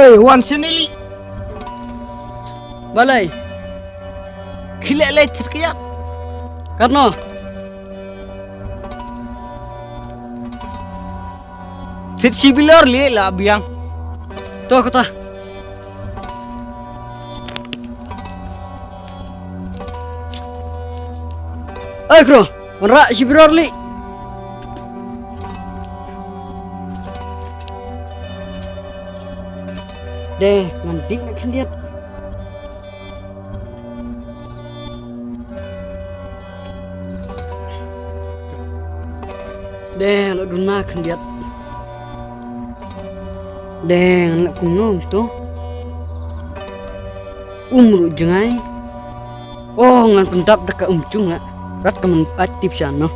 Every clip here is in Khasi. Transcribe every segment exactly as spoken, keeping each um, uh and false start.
Ei, wan sini li. Balei? Khie leh leit thied kiad. Katno? Thied shi bilor li la biang. To kata. Ei kro, wanrah shi bilor li. De, ngan dih na khyndiat. De, la duna khyndiat. De, ngan la kumno to. Um ruh jngai. Oh, ngan pyndap da ka um jung nga. Rat ka man active sha no.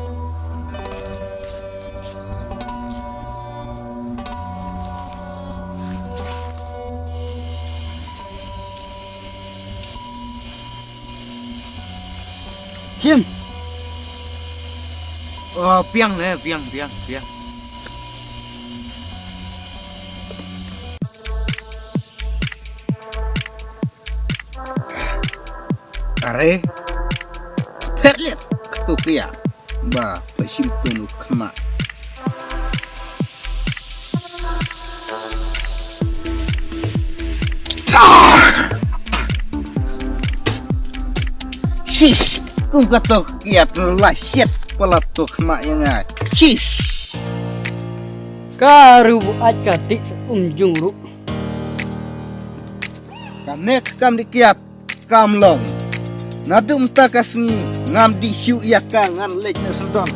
Jim. Oh, piang ne, piang, piang, piang. Are. Phet liat. Ktu pia. Ba, pa shim pun u khma. Shish, kum ka tok kiat la shet pala tok khma yang ai. Shish. Ka ru bu ait ka dik um jung ru. Ka nek kam di kiat kam long. Nadum ta ka sngi ngam di shu ya ka ngan lek ne sendon.